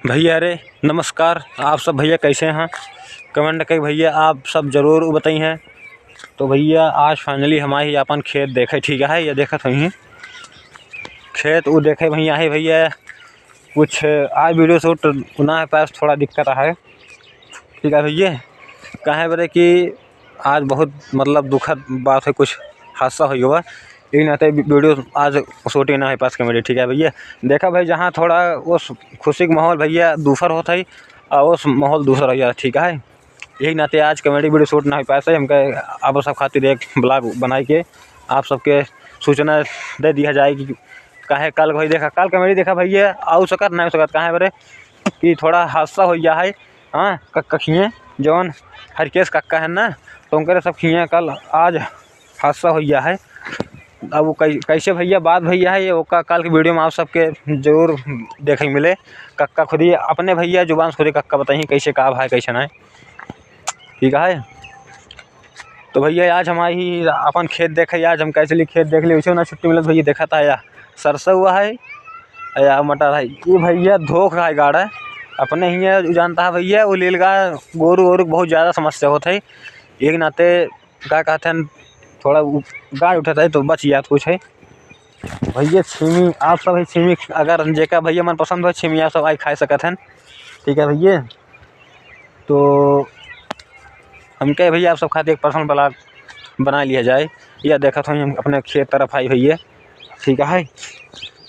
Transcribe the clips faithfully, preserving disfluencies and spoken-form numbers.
भैया, अरे नमस्कार, आप सब भैया कैसे हैं? Comment करके भैया आप सब जरूर बताई हैं। तो भैया, आज finally हम आए ही अपन खेत देखे, ठीक है, ये देखत होइहीं खेत, वो देखे भैया, आहे भैया, कुछ आज video shoot ना है पास, थोड़ा दिक्कत है, ठीक है भैया। काहे बरे कि आज बहुत, मतलब, दुखद बात है, कुछ हादसा हो गया, यही नाते video आज shooting ना है पास comedy, ठीक है भैया। देखा भाई, जहाँ थोड़ा उस खुशी के माहौल भैया दूसर होत है और उस माहौल दूसर हो गया, ठीक है। यही नाते आज comedy video shoot ना हो पाए से हमके आप सब खातिर एक vlog बनाई के आप सबके सूचना दे दिया जाए कि काहे कल भाई देखा, कल comedy देखा भैया, आउ सकत ना हो सकत, काहे बरे कि थोड़ा हादसा हो गया है। हाँ, कक्का खिए जौन हरकेश कक्का है ना, तो उनके सब खिए कल आज हादसा हो गया है। अब वो कै-, कैसे भैया बात भैया है, ये ओका कल के video में आप सबके जरूर देखे के मिले। कक्का खुद ही अपने भैया जुबान से खुद ही कक्का बताइए कैसे का भाई कैसे ना है, ठीक है। तो भैया, आज हम आई ही अपन खेत देखे, आज हम कैसे लिए खेत देख लिए, वैसे ना छुट्टी मिलत भैया, देखा था या सरसों हुआ है या मटर है, ये भैया धोख रहा है गाड़ा, अपने ही है, जानता है भैया, वो लीलगाय गोरू गोरू के बहुत ज़्यादा समस्या होत है। एक नाते का कहते हैं, थोड़ा उ-, गाड़ उठत है तो बच जात कुछ है। भैया छीमी, आप सब है छीमी, अगर जेका भैया मन पसंद हो छीमी, आप सब आई खाए सकत हैं, ठीक है भैया। तो हम कहे भैया आप सब खातिर एक personal vlog बना लिया जाए। या देखत होई हम अपने खेत तरफ आई भैया, ठीक है।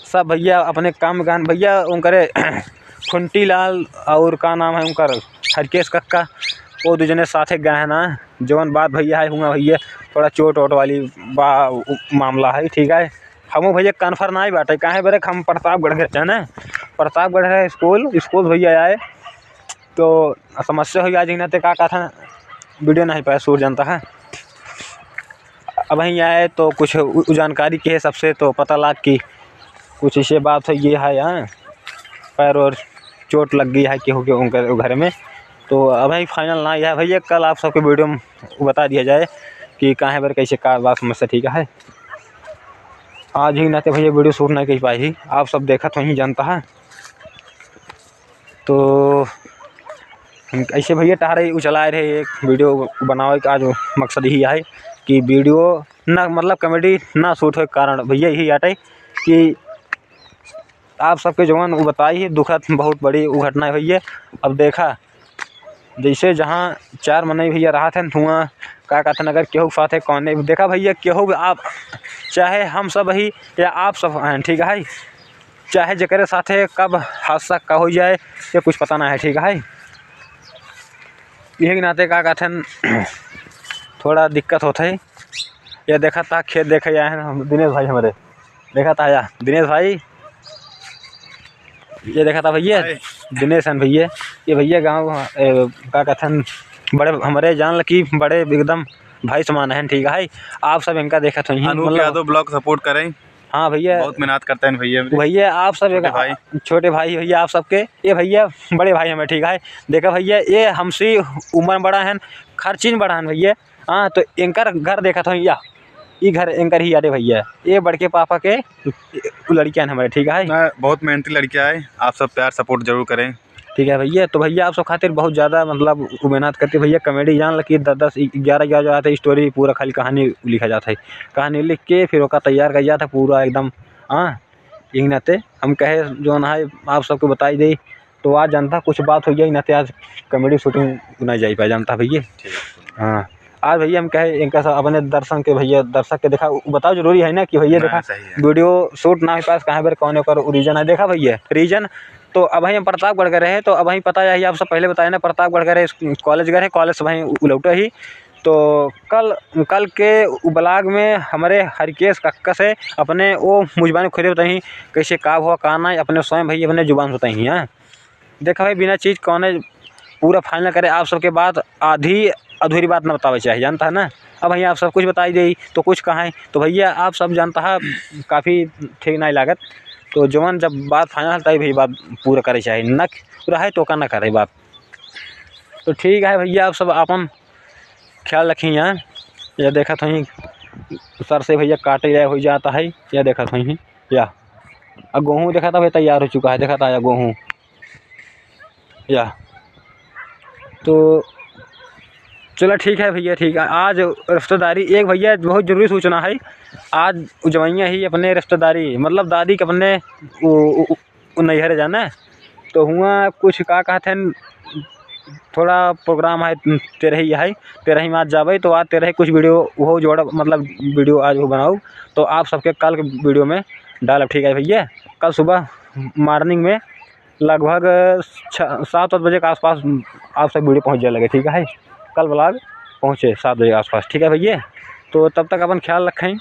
सब भैया अपने काम कान भैया उनकरे खुंटी लाल और का नाम है उनकर हरकेश कक्का, वो दू जने साथे गए हैं ना, जवन बात भैया है हुआ भैया थोड़ा चोट वोट वाली बा उ-, मामला है, ठीक है। हमू भैया कन्फर्म नहीं बाटे, काहे बरे हम प्रतापगढ़ के रहते हैं ना, प्रतापगढ़ है स्कूल, स्कूल भैया आए तो समस्या हो गया, जिन नाते का कहा था video नहीं पाए, सूर जानता है। अब वहीं आए तो कुछ उ-, उ जानकारी के है सबसे तो पता लाग कि कुछ ऐसे बात है, ये है यहाँ पैर और चोट लग गई है केहू के उनके घर में। तो अब वहीं final ना आया भैया, कल आप सबके video में बता दिया जाए कि काहे बर कैसे का बात समस्या, ठीक है। आज ही नाते भैया video shoot नहीं कर पाई, आप सब देखत वहीं जानता है। तो ऐसे भैया टहरे उचलाए रहे, एक video बनावे का आज मकसद यही है कि video ना, मतलब, comedy ना shoot होए के कारण भैया यही आटे कि आप सबके जवन उ बताई है दुखद बहुत बड़ी उ घटना है भैया। अब देखा जैसे जहाँ चार मनई भैया रहा थे हुआ का कहते हैं, अगर केहू के साथ है कौने भी देखा भैया, केहू भी आप चाहे हम सब ही या आप सब हैं, ठीक है, चाहे जेकरे साथे कब हादसा का हो जाए, ये कुछ पता ना है, ठीक है। यही के नाते का कहते हैं, थोड़ा दिक्कत होत है। ये देखा था खेत देखे आए हैं हम, दिनेश भाई हमारे, देखा था आया दिनेश भाई, ये देखा था भैया, हाय। दिनेश हैं भैया, ये भैया गाँव, ए, का कहते हैं, बड़े हमारे जान ल कि बड़े एकदम भाई समान हैं, ठीक है। आप सब इनका देखत होइहीं, अनूप मतलब यादव vlog support करें। हाँ भैया। बहुत मेहनत करते हैं भैया। भैया आप सब एक छोटे भाई। छोटे भाई भैया आप सबके, ये भैया बड़े भाई हमें, ठीक है। देखा भैया, ये हमसे उम्र में बड़ा है, खर्चिन बड़ा है भैया। हाँ, तो इनकर घर देखत हो या, ई घर इनकर ही आटे भैया, ये बड़के पापा के लड़कियाँ हैं हमारे, ठीक है। ना, बहुत मेहनती लड़कियाँ है, आप सब प्यार support जरूर करें। ठीक है भैया, तो भैया आप सब खातिर बहुत ज़्यादा, मतलब, उ मेहनत करती भैया, comedy जान ल कि दस दस ग्यारह ग्यारह जो आता है story, पूरा खाली कहानी लिखा जाता है, कहानी लिख के फिर ओका तैयार कर जाता है पूरा एकदम। हाँ, यही नाते हम कहे जौन है आप सबको बताई दे, तो आज जानता कुछ बात हो गया, यही नाते आज comedy shooting नहीं जाई पाए, जानता भैया। ठीक है। हाँ, आज भैया हम कहे इनका सब अपने दर्शन के भैया, दर्शक के देखा, उ बताओ जरूरी है ना कि भैया ना, देखा सही है। Video shoot ना हो पास कहाँ पर कौन ओकर reason है, देखा भैया reason। तो अब हम प्रतापगढ़ गए रहे, तो अब हम पता है आप सब पहले बताए ना, प्रतापगढ़ गए रहे, college गए रहे, college से वहीं उ लौटे ही। तो कल, कल के उ vlog में हमारे हरकेश कक्का से अपने वो मुजबानी खुदे बताई कैसे का हुआ का ना, अपने स्वयं भाई अपने जुबान से बताई हैं। देखा भाई, बिना चीज कौने पूरा final करे, आप सबके बात आधी अधूरी बात ना बतावे चाहे, जानता है ना। अब भैया आप सब कुछ बताई दे तो कुछ कहाँ है, तो भैया आप सब जानता है काफ़ी ठीक नहीं लागत। तो जवन जब बात final है तभी भैया बात पूरा करे चाहे, ना पूरा है तो का ना करे बात। तो ठीक है भैया, आप सब अपन ख्याल रखिए। यहाँ यह देखत होई सर से भैया काटे जाए हो जाता है, यह देखत होई या, अब गेहूँ देखा था भाई तैयार हो चुका है, देखा था या गेहूँ। या। तो चला ठीक है भइया, ठीक है। आज रिश्तेदारी, एक भइया बहुत जरूरी सूचना है। आज जवइया ही अपने रिश्तेदारी, मतलब दादी के अपने उ, उ, उ, उ नैहर जाना, तो हुआ कुछ का कहत हैं, थोड़ा program है, तेरही है, तेरही में आज जाबे, तो आज तेरही कुछ video वो जोड़, मतलब video आज वो बनाऊ, तो आप सबके कल के video में डालब, ठीक है भइया। कल सुबह morning में लगभग छः, सात आठ बजे के आसपास आप सब video पहुँच जाए लगे, ठीक है। कल vlog पहुँचे सात बजे के आसपास, ठीक है भइया। तो तब तक अपन ख्याल रखें,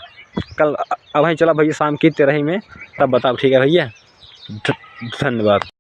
कल अबहीं चला भइया शाम की तेरही में, तब बताब, ठीक है भइया। ध-, धन्यवाद।